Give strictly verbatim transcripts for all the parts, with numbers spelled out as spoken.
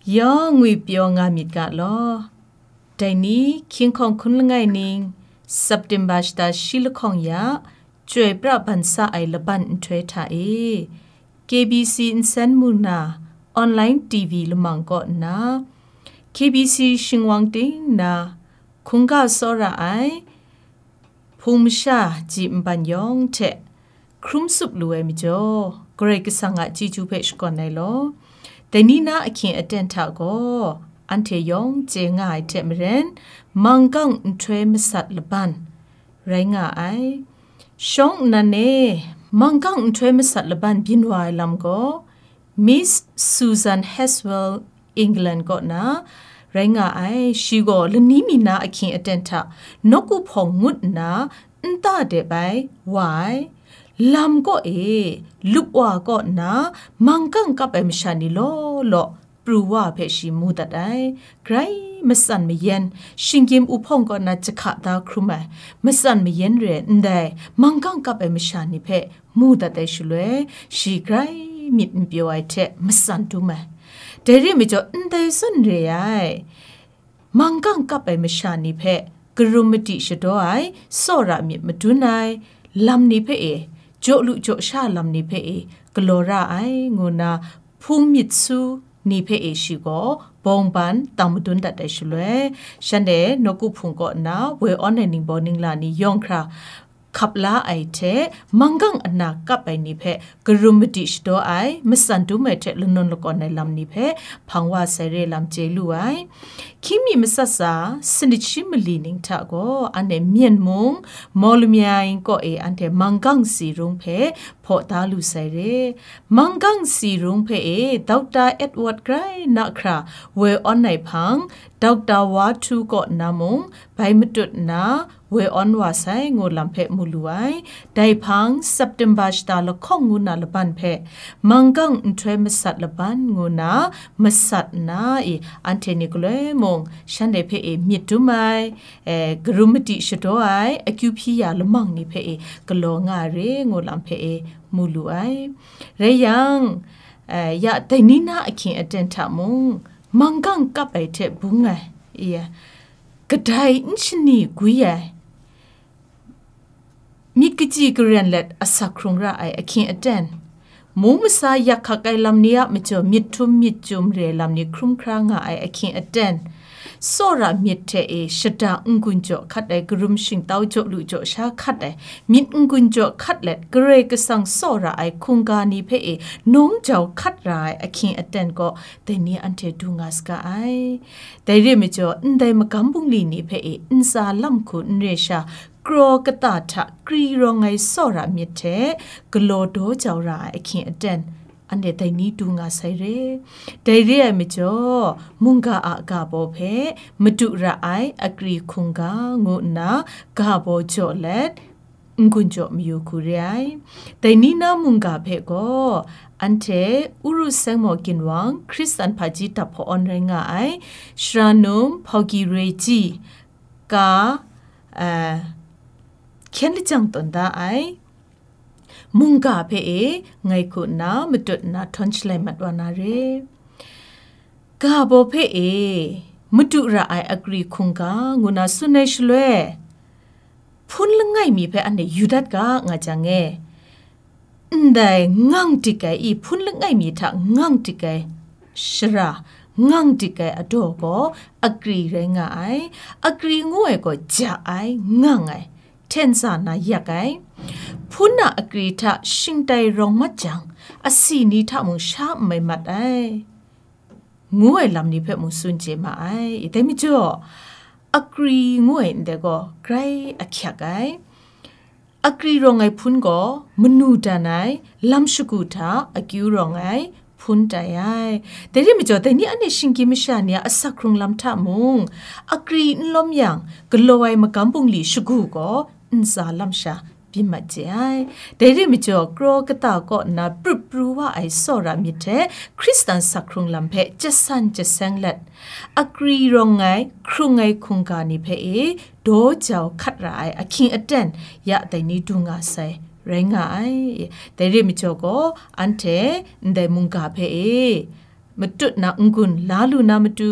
Yawng ngwipyaw nga myit ga law. Dai ni, hkying hkawng hkun langai ning, September shata shi lahkawng ya, Chyoi pra ban sa ai laban nhtoi hta e, K B C nsen mu na, online T V lamang kaw nna, K B C shingwang ting nna, hkungga tsawra ai, hpung masha ji nban yawng hte hkrum tsup lu ai majaw, Karai Kasang a chyeju hpe shakawn ai law. Dai ni na ahkying aten hta gaw, anhte yawng chye nga ai hte maren, manggang nhtoi masat laban rai nga ai. Shawng nnan e, manggang nhtoi masat laban byin wa ai lam gaw, Miss Susan Haswell, England kaw na rai nga ai. Shi gaw lani mi na ahkying aten hta nawku hpawng ngut nna nta dep ai wa ai. Lam kaw e, lup wa kaw nna manggang kap ai masha ni law law pru wa hpe shi mu dat ai. Grai matsan mayan, shinggyim uhpawng kaw na jahka da hkrum ai, matsan mayan re ai ndai manggang kap ai masha ni hpe mu dat ai shaloi, shi grai myit n pyaw ai hte matsan dum ai. Dai re ai majaw, ndai zawn re ai, manggang kap ai masha ni hpe karum madi shadaw ai, tsawra myit madun ai lam ni hpe e, jaw lu jaw sha lam ni hpe e, galaw ra ai, ngu nna hpung myit su ni hpe e shi gaw bawng ban tang madun dat ai shaloi, shanhte nawku hpung kaw nna woi awn ai ningbawng ningla ni yawng hkra, hkap la ai hte, manggang ana kap ai ni hpe karum madi shadaw ai, matsan dum ai hte lanawn lakawn ai lam ni hpe hpang wa sai re lam chye lu ai. Hkying mi matsat tsa, sanit shi mali ning hta gaw, anhte Myen mung, Mawlamyai kaw e anhte manggang tsi rung hpe hpaw da lu sai re. Manggang tsi rung hpe e, Doctor Edward grai na hkra woi awn ai hpang, Doctor Wa Htu kaw nna mung, bai matut nna, woi awn wa sai, ngu lam hpe mu lu ai. Dai hpang, September shata lahkawng ngu na laban hpe, manggang nhtoi masat laban ngu na masat nna e, anhte ni galoi mung, shanhte hpe e myit dum ai, e, karum madi shadaw ai, akyu hpyi ya lamang ni hpe e galaw nga ai re, ngu lam hpe e mu lu ai. Rai yang, e, ya dai ni na ahkying aten hta mung, manggang kap ai hte bung ai, ya, kadai n shani gwi ai, myit kaji karen let asak hkrung ra ai ahkying aten, mung masa yak hkak ai lam ni a majaw myit htum myit chyum re lam ni hkrum hkra nga ai ahkying aten, tsawra myit hte e shada n-gun jaw hkat ai, karum shingtau jaw lu jaw sha hkat ai, myit n-gun jaw hkat let Karai Kasang tsawra ai hkungga ni hpe e nawng jau hkat ra ai ahkying aten gaw, dai ni anhte du nga saga ai. Dai re ai majaw, ndai magam bungli ni hpe e ntsa lam hku n re sha, kraw kata hta kri rawng ai tsawra myit hte galaw daw jau ra ai ahkying aten, anhte dai ni du nga sai re. Dai re ai majaw, mungga a ga baw hpe madu ra ai akri hkungga ngu nna ga baw jaw let, n-gun jaw mayu hku re ai. Dai ni na mungga hpe gaw, anhte Uru Sengmaw Ginwang, Hkristan hpaji dap hpaw awn rai nga ai, Sharanum Hpawgyi Roi Ji, ka, a, hkyen lajang tawn da ai mungga hpe e ngai hku nna matut nna htawn shalai mat wa na re. Ga baw hpe e madu ra ai akri hkungga ngu na tsun ai shaloi, hpun langai mi hpe anhte yu dat ga, nga jang e, ndai ngang dik ai i, hpun langai mi hta ngang dik ai shara, ngang dik ai adaw gaw akri rai nga ai. Akri ngu ai gaw ja ai, ngang ai, hten sa na yak ai. Hpun a akri hta shingtai rawng mat jang, asi ni hta mung sha n mai mat ai, ngu ai lam ni hpe mung tsun chye ma ai. Dai majaw, akri ngu ai ndai gaw grai ahkyak ai. Akri rawng ai hpun gaw manu dan ai, lam shagu hta akyu rawng ai, hpun tai ai. Dai rai majaw, dai ni anhte shinggyim masha ni a asak hkrung lam hta mung, akri n lawm yang, galaw ai magam bungli shagu gaw ntsa lam sha byin mat je ai. Dai rai majaw, kraw kata kaw nna prup pru wa ai tsawra myit hte Hkristan sak hkrung lam hpe jasan jaseng let, akri rawng ai, hkrung ai hkungga ni hpe e daw jau hkat ra ai ahkying aten ya dai ni du nga sai, rai nga ai. Dai rai majaw gaw, anhte ndai mungga hpe e matut na n-gun la lu na matu,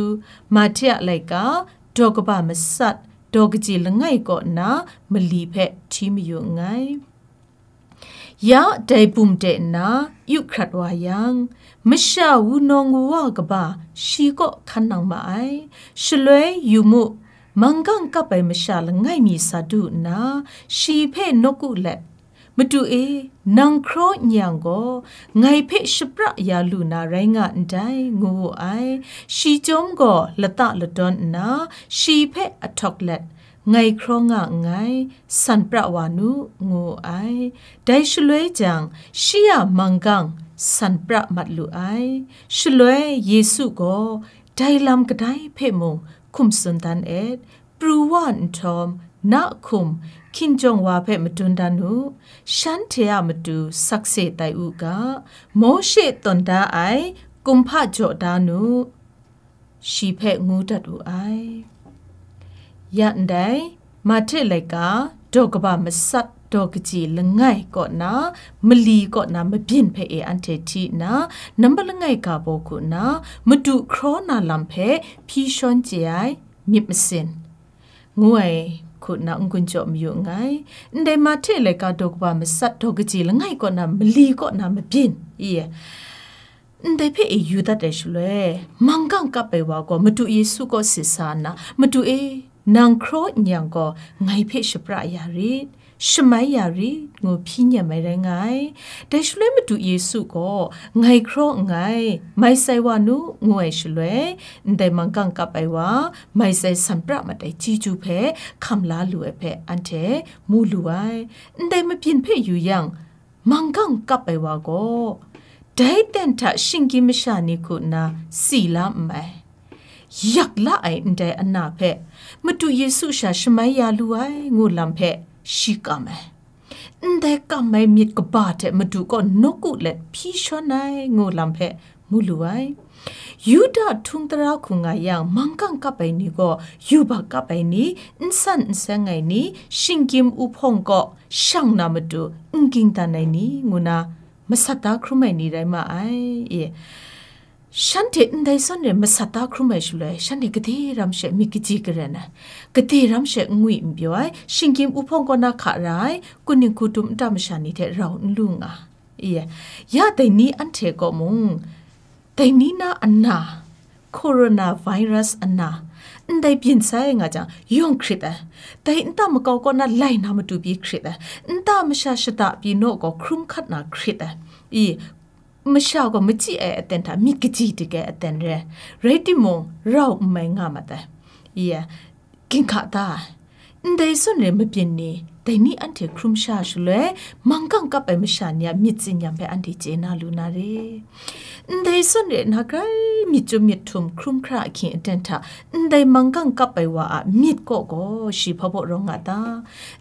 Mahte a laika, daw kaba matsat, daw kaji langai kaw nna mali hpe hti mayu nngai. Ya dai bum de nna yu hkrat wa yang, masha wunawng wuwa kaba shi kaw hkan nang ma ai. Shaloi, yu mu, manggang kap ai masha langai mi sa du nna, shi hpe nawku let, "Madu e, nang hkraw n yang gaw, ngai hpe shapra ya lu na rai nga ndai," ngu wu ai. Shi chyawm gaw lata ladawn nna, shi hpe ahtawk let, "Ngai hkraw nga nngai, san pra wa nu," ngu wu ai. Dai shaloi jang, shi a manggang san pra mat lu ai. Shaloi Yesu gaw dai lam kadai hpe mung hkum tsun dan et, pru wa nhtawm, na hkum, hkinjawng wa hpe madun dan u, shanhte a matu sakse tai u ga, Mawshe tawn da ai kumhpa jaw da nu, shi hpe ngu dat wu ai. Ya ndai, Mahte laika, daw kaba matsat, daw kaji langai kaw na, mali kaw na mabyin hpe e anhte hti nna, nambat langai ga baw hku nna, Madu hkraw na lam hpe hpyi shawn chye ai myit masin, ngu ai hku nna n-gun jaw mayu nngai. Ndai Mahte laika daw kaba matsat, daw kaji langai kaw na, mali kaw na mabyin, i, ndai hpe e yu dat ai shaloi, manggang kap ai wa gaw Madu Yesu kaw sit sa nna, "Madu e, nang hkraw n yang gaw, ngai hpe shapra ya rit, shamai ya rit," ngu hpyi nem ai rai nga ai. Dai shaloi Madu Yesu gaw, "Ngai hkraw nngai, mai sai wa nu," ngu ai shaloi, ndai manggang kap ai wa, mai sai san pra mat ai chyeju hpe hkam la lu ai hpe anhte mu lu ai. Ndai mabyin hpe yu yang, manggang kap ai wa gaw, dai ten hta shinggyim masha ni hku nna si la nme ai. Yak la ai ndai ana hpe, Madu Yesu sha shamai ya lu ai ngu lam hpe shi kam ai. Ndai kam ai myit kaba hte Madu gaw nawku let hpyi shawn ai ngu lam hpe mu lu ai. Yuda htung tara hku nga yang, manggang kap ai ni gaw, yubak kap ai ni, n san n seng ai ni, shinggyim uhpawng kaw shang na matu n ging dan ai ni, ngu na masat da hkrum ai ni rai ma ai. E, shanhte ndai zawn e masat da hkrum ai shaloi, shanhte gade ram she myit kaji karen ai, gade ram she n ngwi n pyaw ai, shinggyim uhpawng kaw na hka ra ai, kaning hku dum nta masha ni hte rau n lu nga. Iya, ya dai ni anhte kaw mung, dai ni na ana, coronavirus ana, ndai byin sai nga jang, yawng hkrit ai. Dai nta makau kaw na lai na matu pyi hkrit ai. Nta masha shada pyi naw gaw hkrum hkat na hkrit ai. I, masha gaw machyi ai aten hta myit kaji dik ai aten re ai. Rai timung, rau n mai nga mat ai. Iya, ginhka da ai. Ndai zawn re mabyin ni, dai ni anhte hkrum sha shaloi, manggang kap ai masha ni a myit tsin-yam hpe anhte chye na lu na re. Ndai zawn re na grai myit chyum myit htum hkrum hkra ahkying aten hta, ndai manggang kap ai wa a myit kaw gaw shi hpa baw rawng nga ta?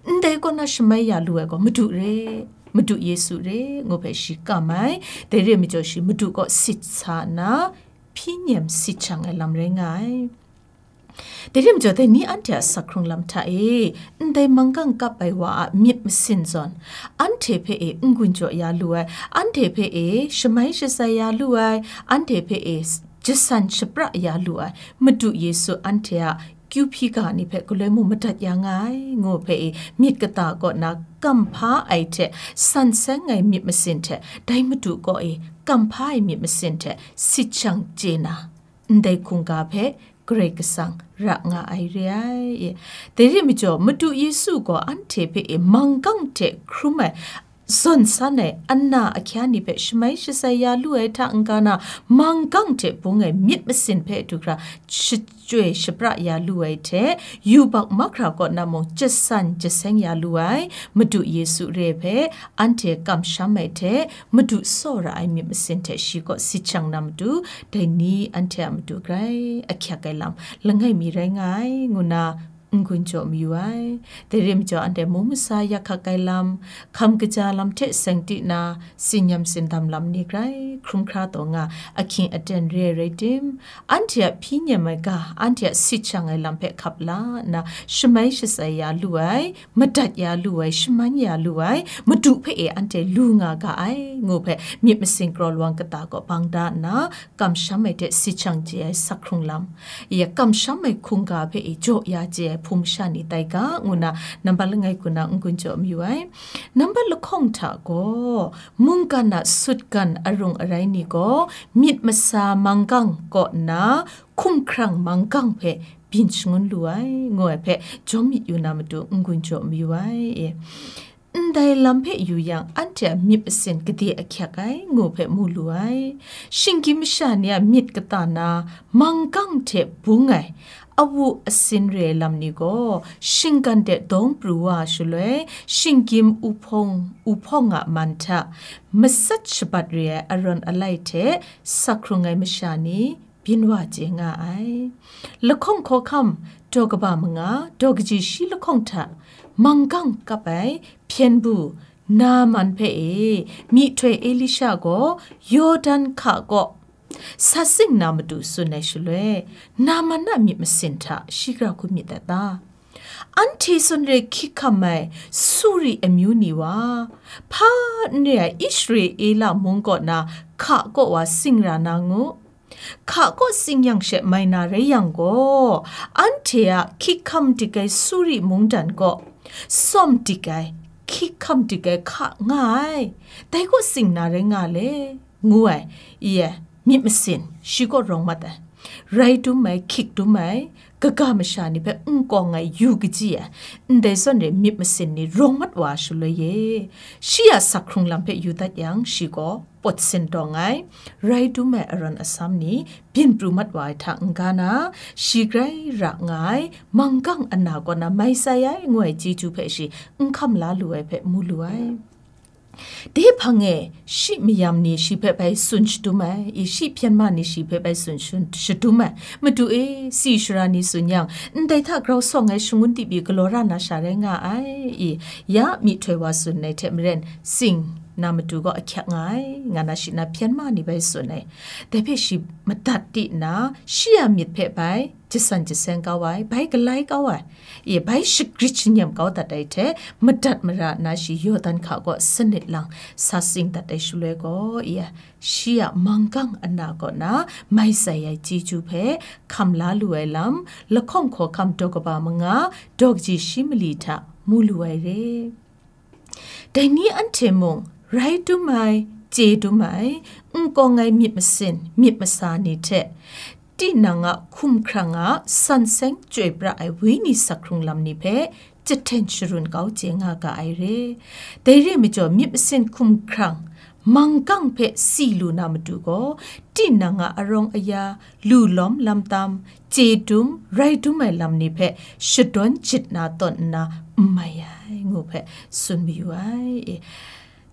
Ndai kaw na shamai ya lu ai gaw Madu re, Madu Yesu re, ngu hpe shi kam ai. Dai re majaw shi Madu kaw sit sa nna, hpyi nyem sit shang ai lam rai nga ai. Dai rim jaw, dai ni anhte a sak hkrung lam hta e, ndai manggang kap ai wa a myit masin zawn, anhte hpe e n-gun jaw ya lu ai, anhte hpe e shamai shatsai ya lu ai, anhte hpe e jasan shapra ya lu ai, Madu Yesu anhte a kyu hpyi ga ni hpe galoi mung madat ya nga ai, ngu hpe e myit kata kaw na kamhpa ai hte san seng ai myit masin hte, dai Madu kaw e kamhpa ai myit masin hte sit shang chye na, ndai hkungga hpe Karai Kasang ra nga ai re ai. Dai re majaw, Madu Yesu gaw anhte hpe e manggang hte hkrum ai, zawn san ai ana ahkya ni hpe shamai shatsai ya lu ai hta n-ga na, manggang hte bung ai myit masin hpe du hkra shachyoi shapra ya lu ai hte, yubak mahkra kaw na mung jasan jaseng ya lu ai Madu Yesu re hpe anhte kamsham ai hte, Madu tsawra ai myit masin hte shi kaw sit shang na matu, dai ni anhte a matu grai ahkyak ai lam langai mi rai nga ai, ngu na n-gun jaw mayu ai. Dai re majaw, anhte mung masa yak hkak ai lam, hkam kaja lam hte seng ti na, tsin-yam tsindam lam ni grai hkrum hkra taw nga, ahkying aten re ai rai tim, anhte a hpyi nyem ai ga, anhte a sit shang ai lam hpe hkap la nna, shamai shatsai ya lu ai, madat ya lu ai, shaman ya lu ai, Madu hpe e anhte lu nga ga ai, ngu hpe myit masin kraw lawang kata kaw bang da nna, kamsham ai hte sit shang chye ai sak hkrung lam, ya kamsham ai hkungga hpe e jaw ya chye ai hpung masha ni tai ga, ngu na nambat langai hku na n-gun jaw mayu ai. Nambat lahkawng hta gaw, mungkan a sutgan arung arai ni gaw, myit masa manggang kaw nna, hkumhkrang manggang hpe byin shangun lu ai, ngu ai hpe jawm myit yu na matu n-gun jaw mayu ai. Ndai lam hpe yu yang, anhte a myit masin gade ahkyak ai, ngu hpe mu lu ai. Shinggyim masha ni a myit kata na, manggang hte bung ai, awu asin re ai lam ni gaw, shinggan de dawng pru wa shaloi, shinggyim uhpawng, uhpawng a man hta, matsat shabat re ai arawn alai hte sak hkrung ai masha ni, byin wa chye nga ai. Lahkawng hkawhkam daw kaba manga, daw kaji shi lahkawng hta, manggang kap ai hpyen bu Naaman hpe e, myihtoi Elisha gaw Yawdan hka kaw sa sing na matu tsun ai shaloi, Naaman a myit masin hta shi gara hkrum myit dai ta? Anhte zawn re hkyik hkam ai Suri amyu ni wa, hpa n re ai Israela mung kaw na hka kaw wa sing ra na ngu. Hka kaw sing yang she mai na rai yang gaw, anhte a hkyik hkam dik ai Suri mungdan gaw, tsawm dik ai, hkyik hkam dik ai hka nga ai, dai kaw sing na rai nga le, ngu ai, i e, myit masin, shi kaw rawng mat ai. Rai dum ai, hkyik dum ai, kaga masha ni hpe n kawng ai yu kaji ai, ndai zawn re myit masin ni rawng mat wa shaloi e, shi a sak hkrung lam hpe yu dat yang, shi gaw pawt sindawng ai, rai dum ai arawn asam ni byin pru mat wa ai hta n-ga na, shi grai ra nga ai, manggang ana kaw na mai sai ai, ngu ai chyeju hpe shi n hkam la lu ai hpe mu lu ai. Dai hpang e, shi mayam ni shi hpe bai tsun shadum ai, i shi hpyen ma ni shi hpe bai tsun shun-, shadum ai, Madu e, si shara ni tsun yang, ndai hta grau sawng ai shangun dip i galaw ra na sha rai nga ai, i, ya myihtoi wa tsun ai hte maren, sing na matu gaw ahkyak nga ai, nga na shi na hpyen ma ni bai tsun ai. Dai hpe shi madat ti nna, shi a myit hpe bai jasan jaseng kau ai, bai galai kau ai, i, bai shagrit shanyem kau dat ai hte, madat mara nna shi Yawdan hka kaw sanit lang sa sing dat ai shaloi gaw, i, shi a manggang ana kaw na mai sai ai chyeju hpe hkam la lu ai lam, lahkawng hkawhkam daw kaba manga, daw kaji shi mali hta mu lu ai re. Dai ni anhte mung, rai dum ai, chye dum ai, n kawng ai myit masin, myit masa ni hte, tinang a hkumhkrang a san seng chyoi pra ai wenyi sak hkrung lam ni hpe, jahten sharun kau chye nga ga ai re. Dai re majaw, myit masin hkumhkrang, manggang hpe si lu na matu gaw, tinang a arawng aya, lu lawm lam tam, chye dum, rai dum ai lam ni hpe shadawn jit na tawn nna n mai ai, ngu hpe tsun mayu ai.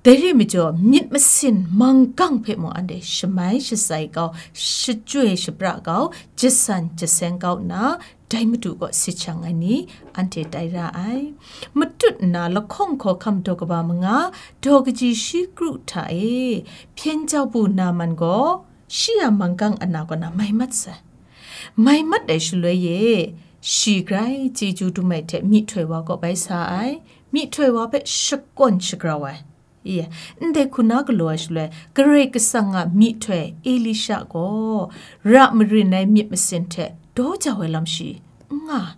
Dai re majaw, myit masin manggang hpe mung anhte shamai shatsai kau, shachyoi shapra kau, jasan jaseng kau nna, dai matu kaw sit shang ai ni anhte tai ra ai. Matut nna lahkawng hkawhkam daw kaba manga, daw kaji shi kru hta e, hpyen jau bu Naaman gaw, shi a manggang ana kaw na mai mat sai. Mai mat ai shaloi e, shi grai chyeju dum ai hte myihtoi wa kaw bai sa ai, myihtoi wa hpe shakawn shagrau ai. Ye, ndai hku na galaw ai shaloi, Karai Kasang a myihtoi Elisha gaw, ra marin ai myit masin hte daw jau ai lam shi n nga.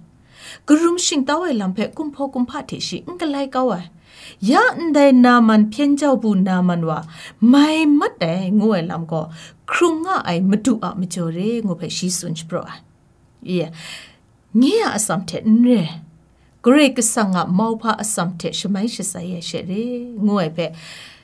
Karum shingtau ai lam hpe kumhpaw kumhpa hte shi n galai kau ai. Ya ndai Naaman hpyen jau bu Naaman wa, mai mat ai ngu ai lam gaw, hkrung nga ai Madu a majaw re ngu hpe shi tsun shapraw ai. Ye, nye a atsam hte n re, Karai Kasang a mauhpa atsam hte shamai shatsai ai she re, ngu ai hpe,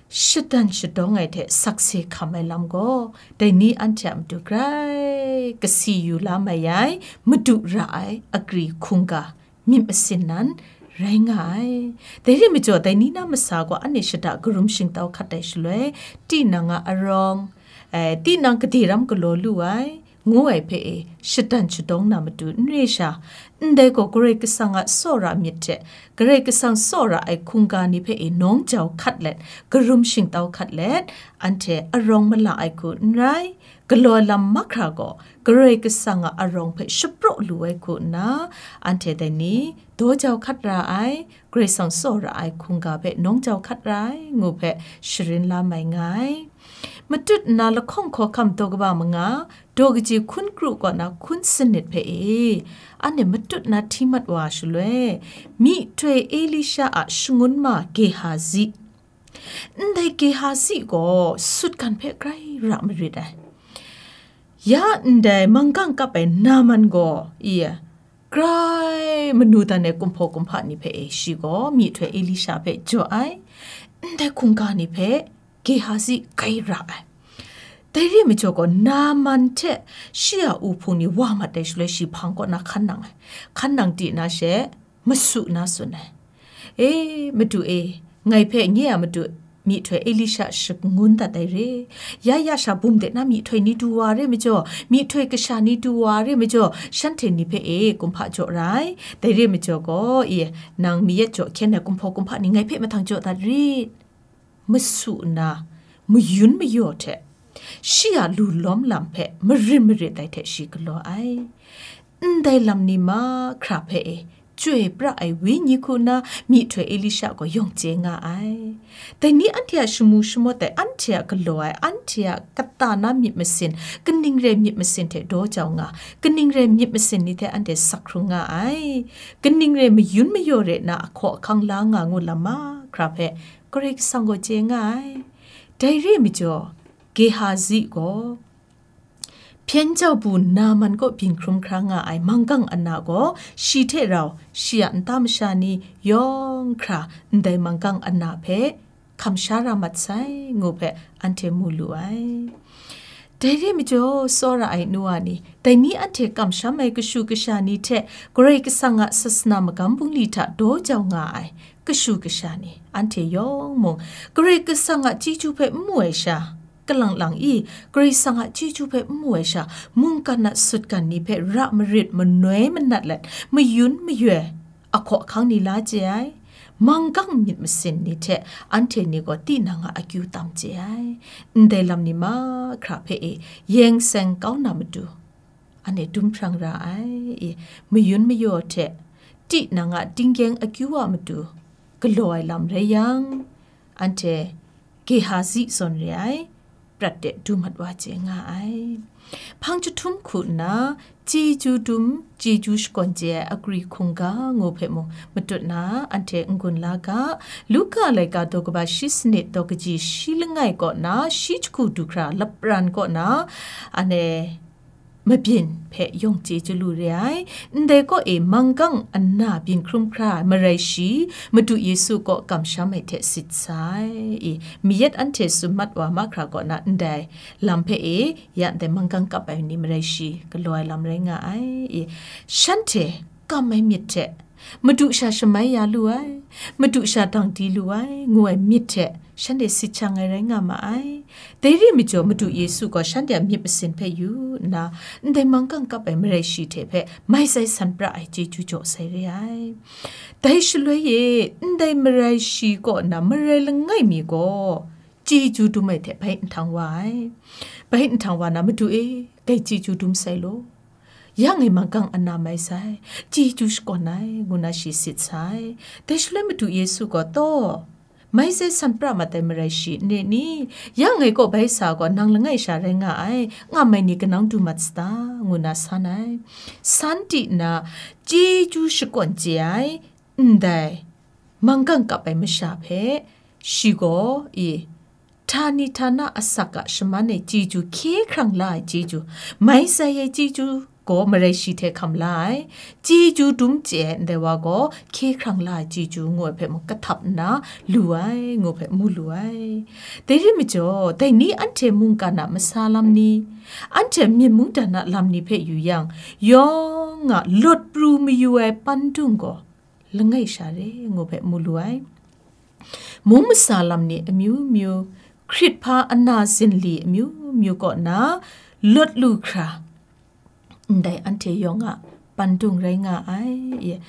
shadan shadawng ai hte sakse hkam ai lam gaw, dai ni anhte a matu grai kasi yu la mai ai, madu ra ai, agri hkungga, myit masin nan rai nga ai. Dai re majaw, dai ni na masa gaw anhte shada karum shingtau hkat ai shaloi, tinang a arawng, eh, tinang gade ram galaw lu ai, ngu ai hpe e, shadan shadawng na matu n re sha, ndai gaw Karai Kasang a tsawra myit hte, Karai Kasang tsawra ai hkungga ni hpe e nawng jau hkat let, karum shingtau hkat let, anhte arawng mala ai hku n rai, galaw ai lam mahkra gaw, Karai Kasang a arawng hpe shapraw lu ai hku nna, anhte dai ni daw jau hkat ra ai, Karai Kasang tsawra ai hkungga hpe nawng jau hkat ra ai, ngu hpe sharin la mai nga ai. Matut nna lahkawng hkawhkam daw kaba manga, daw kaji hkun kru kaw na hkun sanit hpe e, anhte matut nna hti mat wa shaloi, myihtoi Elisha a shangun ma Gehazi, ndai Gehazi gaw sutgan hpe grai ra marit ai. Ya ndai manggang kap ai Naaman gaw, i, grai manu dan ai kumhpaw kumhpa ni hpe e, shi gaw myihtoi Elisha hpe jaw ai, ndai hkungga ni hpe Gehazi grai ra ai. Dai re majaw gaw, Naaman hte shi a u hpung ni wa mat ai shaloi, shi hpang kaw na hkan nang ai. Hkan nang di na she, masu na tsun ai. E, Madu e, ngai hpe nye a madu myihtoi Elisha shangun dat ai re. Ya ya sha bum de na myihtoi ni du wa re majaw, myihtoi kasha ni du wa re majaw, shanhte ni hpe e kumhpa jaw ra ai. Dai re majaw gaw, e, nang mi yet jaw hkyen ai kumhpaw kumhpa ni ngai hpe mahtang jaw dat rit. Masu nna, mayun mayaw hte, shi a lu lawm lam hpe marin marit ai hte shi galaw ai. Ndai lam ni mahkra hpe e, chyoi pra ai Wenyi hku nna myihtoi Elisha gaw yawng chye nga ai. Dai ni anhte a shamu shamawt ai, anhte a galaw ai, anhte a kata na myit masin, kaning rai myit masin hte daw jau nga, kaning rai myit masin ni hte anhte sak hkrung nga ai, kaning rai mayun mayaw re nna ahkaw ahkang la nga ngu lam mahkra hpe, Karai Kasang gaw chye nga ai. Dai re majaw, Gehazi gaw, hpyen jau bu Naaman kaw byin hkrum hkra nga ai manggang ana gaw, shi hte rau, shi a nta masha ni yawng hkra ndai manggang ana hpe kamsha ra mat sai, ngu hpe anhte mu lu ai. Dai re majaw, tsawra ai nu wa ni, dai ni anhte kamsham ai kashu kasha ni hte Karai Kasang a sasana magam bungli hta daw jau nga ai kashu kasha ni, anhte yawng mung Karai Kasang a chyeju hpe n mu ai sha, kalang lang i, Karai Kasang a chyeju hpe n mu ai sha, mungkan a sutgan ni hpe ra marit manoi manat let, mayun mayoi, ahkaw ahkang ni la chye ai, manggang myit masin ni hte anhte ni gaw tinang a akyu tam chye ai. Ndai lam ni mahkra hpe e yeng seng kau na matu, anhte dum hprang ra ai, e, mayun mayaw hte tinang a tinggyeng akyu a matu galaw ai lam rai yang, anhte Gehazi zawn re ai, prat de du mat wa chye nga ai. Hpang jahtum hku nna, chyeju dum, chyeju shakawn chye ai agri hkungga ngu hpe mung, matut na anhte n-gun la ga. Luka laika daw kaba shi sanit daw kaji shi langai kaw na, shi jahku du hkra lapran kaw na, anhte mabyin hpe yawng chyeju lu re ai. Ndai kaw e manggang ana byin hkrum hkra ai marai shi, Madu Yesu kaw kamsham ai hte sit sai. I, mi yet anhte tsun mat wa mahkra kaw na ndai lam hpe e, ya ndai manggang kap ai ni marai shi galaw ai lam rai nga ai. I, shanhte kam ai myit hte, Madu sha shamai ya lu ai, Madu sha dang di lu ai, ngu ai myit hte shanhte sit shang ai rai nga ma ai. Dai re majaw, Madu Yesu gaw shanhte a myit masin hpe yu nna, ndai manggang kap ai marai shi hte hpe mai sai san pra ai chyeju jaw sai re ai. Dai shaloi e, ndai marai shi kaw na marai langai mi gaw, chyeju dum ai hte bai nhtang wa ai. Bai nhtang wa na, Madu e, dai chyeju dum sai law. Ya ngai manggang ana mai sai, chyeju shakawn ai, ngu na shi sit sai. Dai shaloi Madu Yesu gaw, taw, mai sai san pra mat ai marai shi n re ni? Ya ngai kaw bai sa gaw nang langai sha rai nga ai, nga mai ni kanang du mat sata, ngu na san ai. San ti nna, chyeju shakawn chye ai, ndai manggang kap ai masha hpe, shi gaw, i, htani htana asak a shaman ai chyeju, hkye hkrang la ai chyeju, mai sai ai chyeju, gaw marai shi hte hkam la ai. Chyeju dum chye ai ndai wa gaw hkye hkrang la ai chyeju ngu ai hpe mung kahtap nna lu ai, ngu hpe mu lu ai. Dai rai majaw, dai ni anhte mungkan a masa lam ni, anhte myit mungdan a lam ni hpe yu yang, yawng a lawt pru mayu ai pandung gaw langai sha re, ngu hpe mu lu ai. Mung masa lam ni amyu myu, hkrit hpa ana zinli amyu myu kaw na lawt lu hkra, ndai anhte yawng a pandung rai nga ai.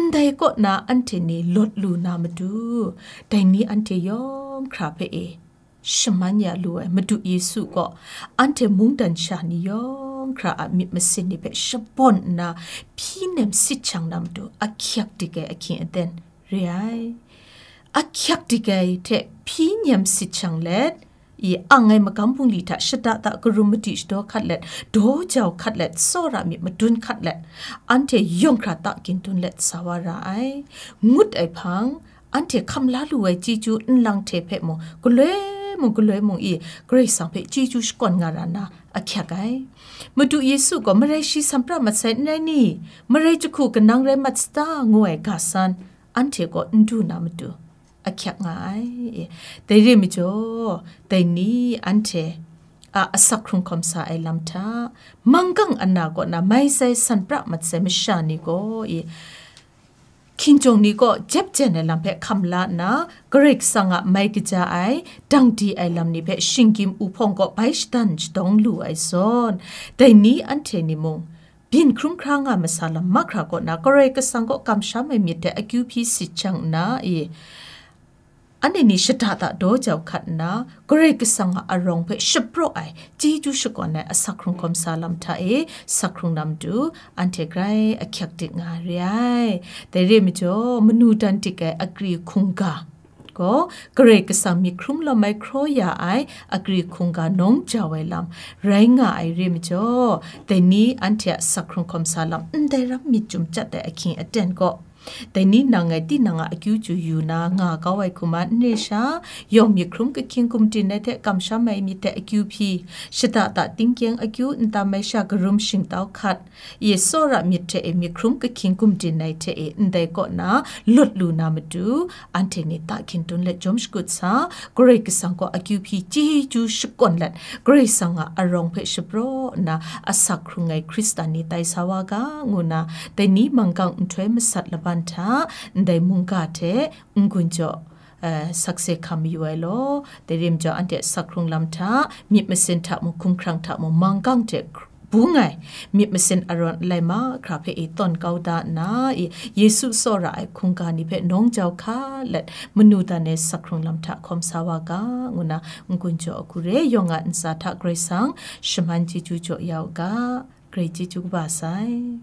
Ndai kaw na anhte ni lawt lu na matu, dai ni anhte yawng hkra hpe e shaman ya lu ai Madu Yesu gaw, anhte mungdan sha ni yawng hkra a myit masin ni hpe shabawn nna, hpyi nem sit shang na matu, ahkyak dik ai ahkying aten re ai. Ahkyak dik ai hte hpyi nem sit shang let, i ang ai magam bungli hta shada da karum madi shadaw hkat let, daw jau hkat let, tsawra myit madun hkat let, anhte yawng hkra ta gin dun let sa wa ra ai. Ngut ai hpang, anhte hkam la lu ai chyeju nlang hte hpe mung, galoi mung, galoi mung i, Karai Kasang hpe chyeju shakawn nga ra na ahkyak ai. Madu Yesu gaw, "Marai shi san pra mat sai, n rai ni? Marai jahku kanang rai mat sata?" ngu ai ga san, anhte gaw n du na matu ahkyak nga ai. Dai re majaw, dai ni anhte a asak hkrung hkawm sa ai lam hta, manggang ana kaw na mai sai san pra mat sai masha ni gaw i, hkinjawng ni kaw jep jen ai lam hpe hkam la nna, Karai Kasang a mai kaja ai, dang di ai lam ni hpe shinggyim uhpawng kaw bai shadan shadawng lu ai zawn, dai ni anhte ni mung, byin hkrum hkra nga masa lam mahkra kaw na, Karai Kasang kaw kamsham ai myit hte akyu hpyi sit shang nna i, anhte ni shada da daw jau hkat nna, Karai Kasang a arawng hpe shapraw ai, chyeju shakawn ai asak hkrung hkawm sa lam hta e sak hkrung na matu, anhte grai ahkyak dik nga re ai. Dai re majaw, manu dan dik ai agri hkungga gaw, Karai Kasang myit hkrum lawm ai hkraw ya ai agri hkungga nawng jau ai lam rai nga ai re majaw, dai ni anhte a sak hkrung hkawm sa lam ndai ram myit chyum chyat ai ahkying aten gaw, dai ni nang ngai tinang a akyu chyu yu na nga kau ai hkum a n re sha, yawng myit hkrum kahkying gumdin ai hte kamsham ai myit hte akyu hpyi, shada da tingkyeng akyu ntam ai sha karum shingtau hkat, i tsawra myit hte e myit hkrum kahkying gumdin ai hte e ndai kaw na lawt lu na matu, anhte ni ta hkindun let jawm shakut sa, Karai Kasang kaw akyu hpyi chyeju shakawn let, Karai Kasang a arawng hpe shapraw nna asak hkrung ai Hkristan ni tai sa wa ga, ngu na, dai ni manggang nhtoi masat laban hta, ndai mungga hte n-gun jaw, eh, sakse hkam mayu ai law, dai re majaw, anhte asak hkrung lam hta, myit masin hta mung, hkumhkrang hta mung, manggang hte bung ai, myit masin arawn alai mahkra hpe e tawn kau da nna, i, Yesu tsawra ai hkungga ni hpe nawng jau hka let, manu dan ai sak hkrung lam hta hkawm sa wa ga, ngu na, n-gun jaw a hku re, yawng a ntsa hta Karai Kasang shaman chyeju jaw ya u ga, Karai chyeju kaba sai.